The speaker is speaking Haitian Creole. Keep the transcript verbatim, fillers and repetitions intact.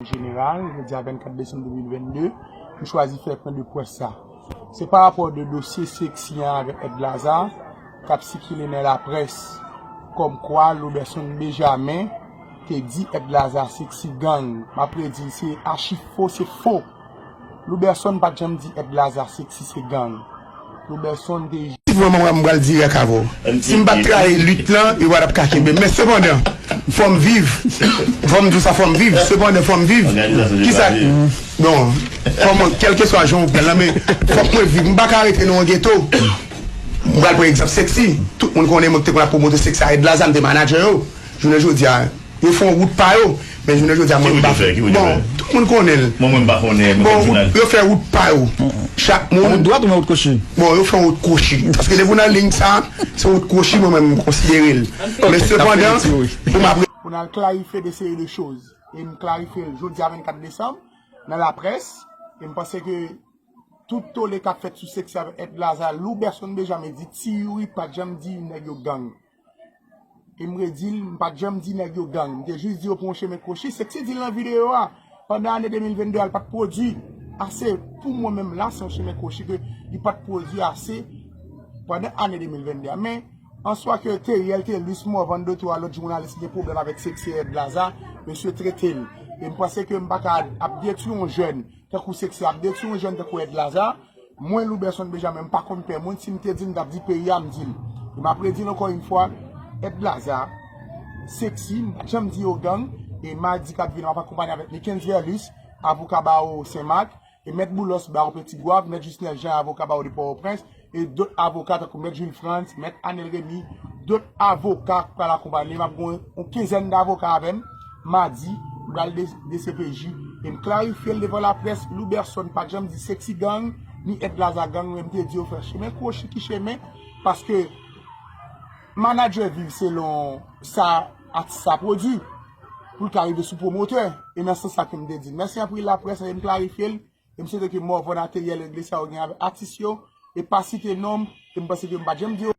Jeneral, jodi a vennkat desanm de mil vennde, m chwazi fè pwen de près sa. Se pa rapò de dosye Sexy an avèk Ed Laza k ap sikile nan laprès, kòmkwa Louberson Benjamin te di Ed Laza Sexy gang. M ap redi l, se achi fo, se fo. Louberson pa t janm di Ed Laza Sexy se gang. Louberson te Si vrèman mwen, mwen pral dirèk avè w. Si m pa t trayi lit lan, yo pa t ap ka kenbe m. Men sepandan, fò m viv. Fò m di w sa, fò m viv. Sepandan, fò m viv. Kisa? Bon, kòman, kèlkeswa jan w pran l lan, men fòk mwen viv. M pa ka rete nan yon geto. M pral pran egzanp Sexy. Tout moun konnen mwen ki te konn ap pwomote Sexy a Ed Laza, m te manager yo. Jounen jodi a, yo fè yon wout pa yo. Men jounen jodi a, mwen m pa fè. Bon, tout moun konnen l. Mwen, mwen m pa konnen. Bon, yo fè wout pa yo. Chak moun. Wout dwat oubyen wout kwochi? Bon, yo fè yon wout kwochi. Paske depi w nan liy sa, se wout kwochi, mwen menm, m konsidere l. Men sepandan, pou m ap Pou n al klarifye de seri de choz. E m klarifye l jodi a vennkat desanm, nan laprès. E m panse ke tout tole k ap fèt sou Sexy avèk Ed Laza, Louberson Benjamin di Ti Youri pa t janm di nèg yo gang. E m redi l, m pa t janm di nèg yo gang. M te jis di yo pran yon chemen kwochi. Sexy di l nan videyo a. Pandan ane de mil vennde a, l pa t pwodui ase. Pou mwen menm la, se yon chemen kwochi ke li pa t pwodui ase pandan ane de mil vennde a. Men, an swa ke Teriel, Telus, Morvan, Doto a, lòt jounalis ki gen pwoblèm avèk Sexy e Ed Laza, mesye trete l. E m panse ke m pa ka ap detwi yon jèn tankou Sexy, ap detwi yon jèn tankou Ed Laza. Mwen, Louberson Benjamin, m pa konn pè moun. Si m te di l, m t ap di peyi a, m di l. E m ap redi l ankò yon fwa, Ed Laza, Sexy, m pa t janm di yo gang. E madi k ap vini, m ap akonpanye avèk Nickens Verlus, avoka bawo Senmak, e Mèt Boulos, bawo Petit Goâve, Mèt Jusnel Jean, avoka bawo de Pòtoprens, e dòt avoka tankou Mèt Jules Frantz, Mèt Anel Remy, dòt avoka k pral akonpanye m. M ap gen yon kenzèn davoka avè m. Madi, m pral de, de C P J, e m klarifye l devan laprès, Louberson pa t janm di Sexy gang, ni Ed Laza gang, men m te di yo fè chemen kwochi ki chemen, paske manadjè viv selon sa atis sa pwodui, pou l ka rive sou pwomotè, e nan sans sa ke m te di l. Mèsi anpil laprès, e m klarifye l, e m swete ke Morvan, Teriel, regle sa yo gen avèk atis yo, e pa site non m, e m panse ke m pa t janm di yo.